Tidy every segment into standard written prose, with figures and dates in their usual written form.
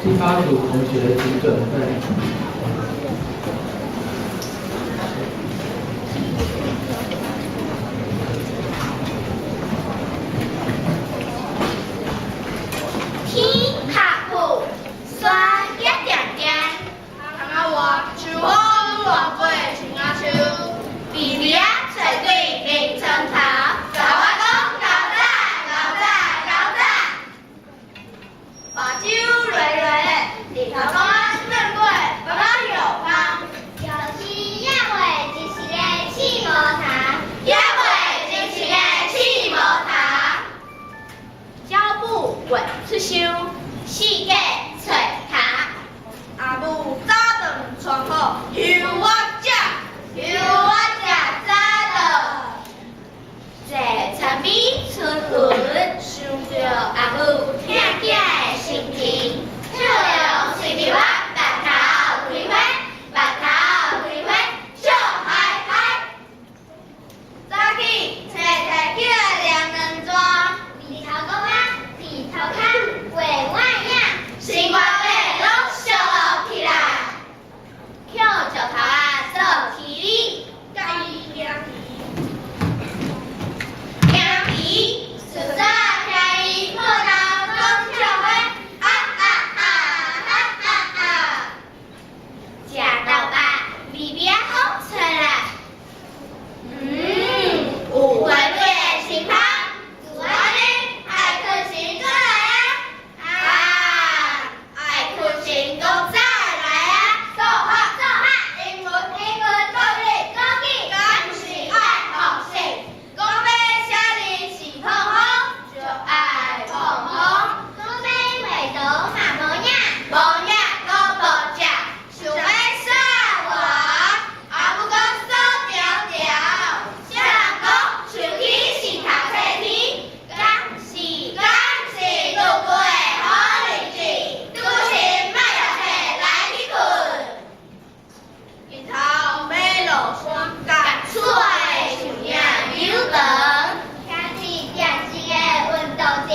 第八組同學請準備。天下雨，山結點點，窗仔外樹雨亂飛青仔樹，弟弟仔揣鬼佇床頭，共我講厚早厚早厚早。目睭潤潤的，日頭公仔轉過，爸爸有芳。就是野話一時的刺毛頭，野話一時的刺毛頭。腳步月出收，四界揣跤。阿母早頓床好，由我食，由我食早頓。坐田邊春雲，想著阿母疼囝的心情，笑容隨着我白頭開花，白頭開花，笑嗨嗨。早起，揣揣起來涼兩逝。日頭公仔，日頭跤，畫碗影，心肝底攏燒落去啦。抾石頭仔做起理，佮伊行去。行去，自早聽伊破頭講笑話，啊啊啊啊啊啊！食豆肉，味味仔風吹來。有花蕊的清香，就按呢，愛睏先閣來啊！啊，愛睏先閣再來啊！數學，數學，英文，英文，國語，國語，敢毋是愛放心？講欲寫字是碰風，就愛碰風。講欲畫圖嘛無影，無影閣無食，想欲殺我，阿母講鎖牢牢。啥人講手機是讀冊天？敢是敢是拄過的好日子，拄心莫讀冊來去睏。日頭欲落山，佮厝的樹影扭長，徛佇電視的運動場，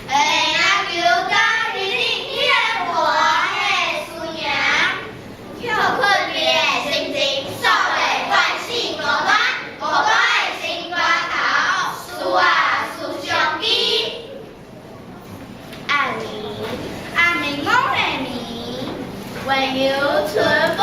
下領球甲彼彼個盤的輸贏。抾困的心情，煞袂慣死孤單，孤單的心肝頭，思啊思相機。暗暝，暗暝攏會暝，溫柔春風。